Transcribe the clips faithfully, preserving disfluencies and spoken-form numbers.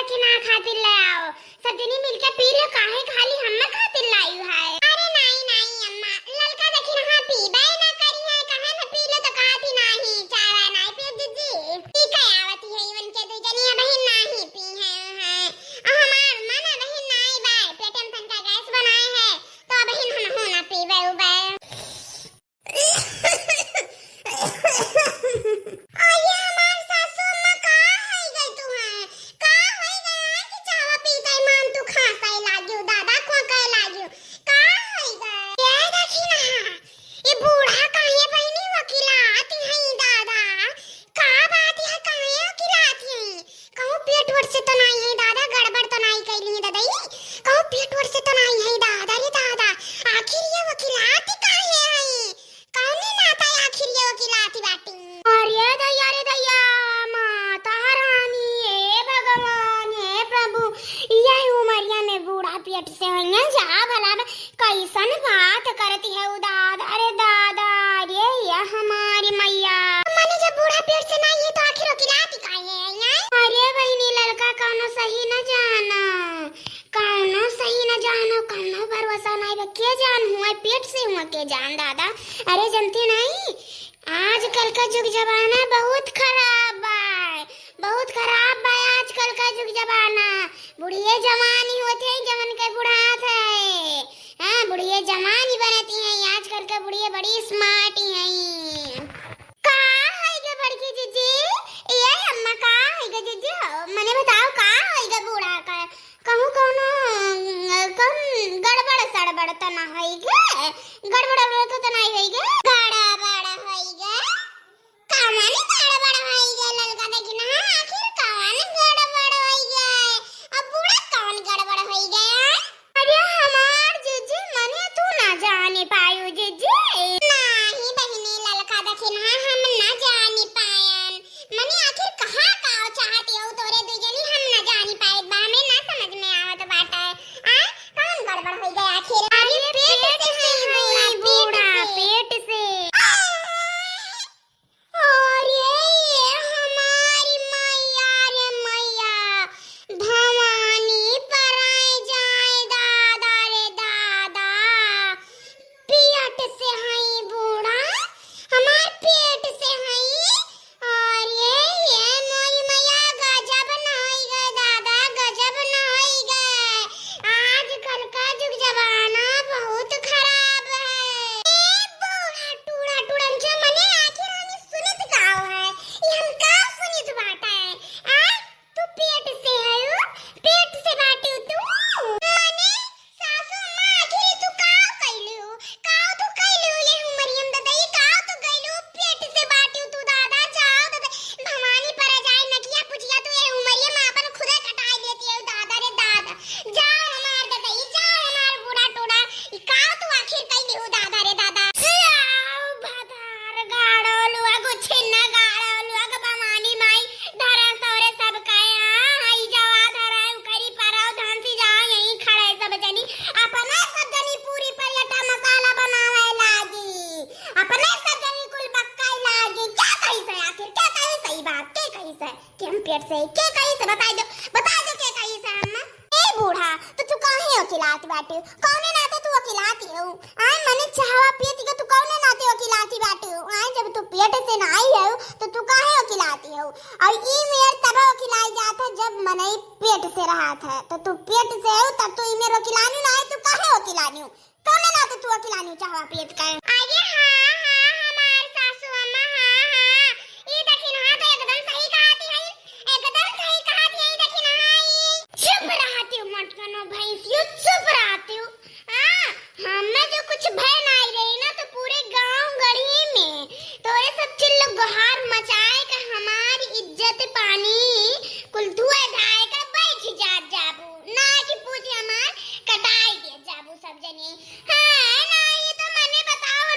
दखिनहा खातिर ले आओ, सब जनी मिलके पी लो, काहे खाली हम्मे खातिर लायू है? अरे नाई, नाई अम्मा, ललका दखिनहा पीबे ना करी है, कहे न पी लो तो कहती नाही, चाय वाय नाई पियो जिज्जी। पी के आवती है, इवन के दुई जनी अबहिन नाही पी है, हैं। अब हमार मन अबहिन नाई बाय, पेटे में तनका गैस बनाए है, तो अबहिन हम हो ना पीबे उबे। अरे हमार सासू अम्मा, का होई गई तू है? का होई गई है कि चावा पीते मान तू खांसे लागियो, दादा खोंके लागियो? का होई गई? ये देखी ना, ये बूढ़ा काहे बहिनी वकिलाती हैं दादा? का बात है, काहे वकिलाती हैं? कहूँ पेट वोट से तो नाई है दादा, गड़बड़ तो नाई कैली है दादा, ये कहूँ पेट वोट से तो नाई है दादा रे दादा। आखिर ये वकिलाती काहे है? कौने नाता आखिर ये वकिलाती बाटी? अरे दैया रे दैया, माता रानी, ए भगवान, हे प्रभु, यह उमरिया में बूढ़ा पेट से होइया, जा भला में कैसन बात करती है उ दादा रे दादा, अरे या हमारी मैया। माने जब बूढ़ा पेट से नाई है तो आखिर वकिलाती काहे है यहाँ? अरे बहिनी, ललका कौनो सही न जाना, कौनो सही न जानो, कौनो भरोसा नाई बा, के जान हुआ पेट से हुआ के जान दादा। अरे जनती नाई, आजकल का जुग जमाना बहुत खराब बा, बहुत खराब बा आजकल का जुग जमाना। बुढ़िए जवान ही होते हैं जवन के बुढ़ात है, हाँ, बुढ़िए जवान ही बनती हैं। आजकल के बुढ़िए बड़ी स्मार्ट ही हैं। का होई गे बड़की जीजी? ए अम्मा, का होई गे जीजी हो? मने बताओ, का होई गे बूढ़ा का? कहूँ कौनो, अ, कौन गड़बड़ सड़बड़ त ना होई गे? गड़बड़ उड़बड़ तो, तो नहीं होई गे? गड़बड़ होई गे? कवन गड़बड़ होई गे ललका दखिनहा? आखिर कवन गड़बड़ होई गे? अब बूढ़ा कवन गड़बड़ होई गे? अरे हमार जीजी, मने तू ना जानी पायू जीजी। नाही बहिनी, ललका दखिनहा हम ना जानी पायन। मने आखिर कहा का चाहती हो तोरे दुई जनी, हम ना जानी पाए बा, हमें ना समझ में आवत बाटे। आ, कौन गड़बड़ होई गए आखिर? अरे अरे पेट पेट से से है हुई बूढ़ा, बूढ़ा, पेट पेट से। से। अरे ये हमारी मैया रे मैया, भवानी पराए जाए दादा रे दादा, पेट से हई बूढ़ा, हमार पेट से हई। अरे ये मोरी मैया, गजब न होई गए दादा, गजब न होई गए। आजकल का जुग जमाना बहुत खराब है। ए बूढ़ा टूड़ा टूड़न के मने आखिर हम सुनित का है? ये हम का सुनित बाटा है? आ? तू पेट से हयू, पेट से बाटिउ तू। मने सासू अम्मा, आखिर तू काव कइलू? काव तू कइलू ये उमरिया में ददई? काव तू कइलू? पेट से बाटिउ तू दादा, जाओ दादा। भवानी पर जाए नकिया पुछिया तू ये उमरिया में आपन खुदे कटाई लेती है दादा रे दादा। जाओ हमार ददई, जाओ हमार बूढ़ा टूड़ा। ई काव तू आखिर कइलू दादा रे दादा? आओ भतार गाड़ो लुआ, गुच्छिन्ना गाड़ो लुआ, भवानी माई धरा तोरे सब काया, हई जवा धरा, उकरी पराव, धान सी जाओ, यहीं खड़े सब जनी, अपने सब जनी पूरी पर यटा मसाला बनावे लागी, अपने सब जनी कुल बक्का लागी। क्या कही से आखिर, क्या कही से ई बात, के कही से कि हम पेट से, के कही से बताई दो, बताई दो के कही से हम। ए बूढ़ा, तो तू काहे अकिलात बाटे? कौने नाते तू अकिलाती हो? आय मने चाहवा पियती का तू कौने नाते अकिलाती बाटे हो? आय जब तू पेट से ना आई हो, तो तू काहे अकिलाती हो? और ई मेर तब अकिलाई जात है जब मनई पेट से रहत है। तो तू पेट से हो तब तू ई मेर अकिलानी ना है, तू काहे अकिलानी हो? कौने नाते तू अकिलानी चाहवा पियत का? अरे हाँ, हाँ, हमार सासू अम्मा, हाँ, हाँ। ई दखिनहा तो एकदम सही कहती है, एकदम सही कहती है ई दखिनहा ई। चुप रहती हूँ मटकनो भैंसियो, चुप रहती हूँ। हाँ, हमें जो कुछ भय नाई रही ना, तो पूरे गांव गढ़ी में तोरे सब चिल्लो गुहार मचाए का हमारी इज्जत पानी कुल धुए धाए का बैठ जात जाबू। ना कि पूछी हमार कटाई दे जाबू सब जनी। हाँ, ना ये तो मने बताओ,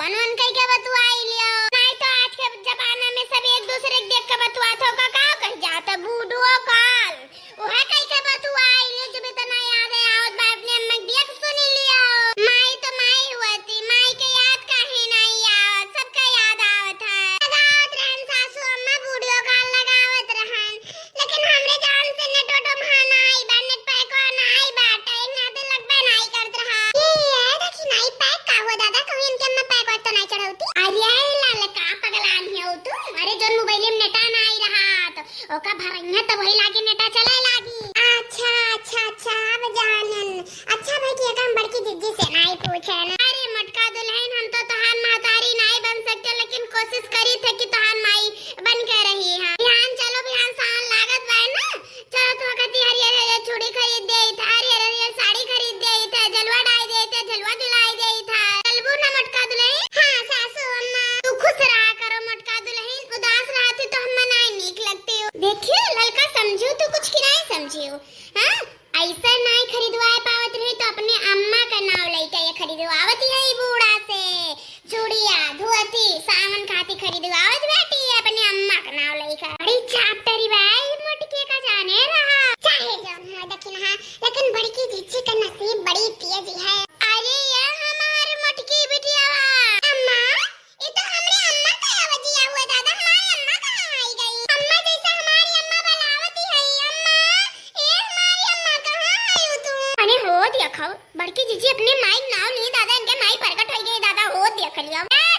उनके के बतुआई लियो। नहीं तो आज के जमाना में सब एक दूसरे के देख के बतुआत हो का, का कह जाता बूढ़ो काल। उहे कह के बतुआई लियो, जब इतना याद है आवत बा अपने अम्मा के देख सुनी लियो। माई तो माई हुआ थी, माई के याद काहे नहीं आवत, सबका याद आवत है। लगावत रहन सासू अम्मा बूढ़ो काल लगावत रहन। लेकिन हमरे जान से नेट ओटो महा नाई बा, नेट पैक नाई बाटे, इतना दिन लगबे नाई करत रहा। ये, ये देखी नाई पैक का हो दादा, कहूँ इनके अम्मा पैक वैक तो नाई चढ़ौती। अरे ललका पगलान हो तू, अरे जोन मोबाइल में नेटा नाई रहा तो ओका भरइया तो वही लागे नेटा चले लागी। अच्छा, अच्छा, अच्छा, अब जानन। अच्छा भाई कि हम बड़की जिज्जी से नाई पूछे ना। अरे मोटका दुल्हन, हम तो तोहार महतारी नाई बन सकते, लेकिन कोशिश करी थे कि तोहार माई बन के रही है। बिहान चलो, बिहान सावन लागत बा ना, चलो तो कती हरियर हरियर चूड़ी खरीद दे था, हरियर हरियर साड़ी खरीद दे था, झलुआ डाई दे था, झलुआ झुलाई दे था। चलबू ना मोटका दुल्हन? हाँ सासू अम्मा, तू खुश रहा करो मोटका दुल्हन, उदास रहती तो हम नाई नीक लगती हो। देखियो ललका, समझियो तू कुछ की नाई समझियो, हाँ? ऐसा नाई खरीदवाए पावत रही तो अपने अम्मा का नाव लइके ये खरीदवावत है ई बूढ़ा से। चूड़िया, धोती, सावन खाती खरीदवावत बेटी अपने अम्मा का नाव लइके। बड़ी चापटरी बा ई मोटकी का जाने रहा। चाहे जौन हो दखिनहा, लेकिन बड़की जिज्जी का नसीब बड़ी तेज है। अरे ये हमार मोटकी बिटिया बा। अम्मा, ये तो हमरे अम्मा का आवाजिया हुआ दादा, हमारी अम्मा कहाँ आई गई? अम्मा जैसा हमारी अम्मा बुलावती है, अम्मा, ए हमारी अम्मा कहाँ आई हो तू? अरे हो देखो, बड़की जिज्जी अपने माई नाव लिए दादा, इनके माई प्रकट हो गई दादा, हो देख लियो। ए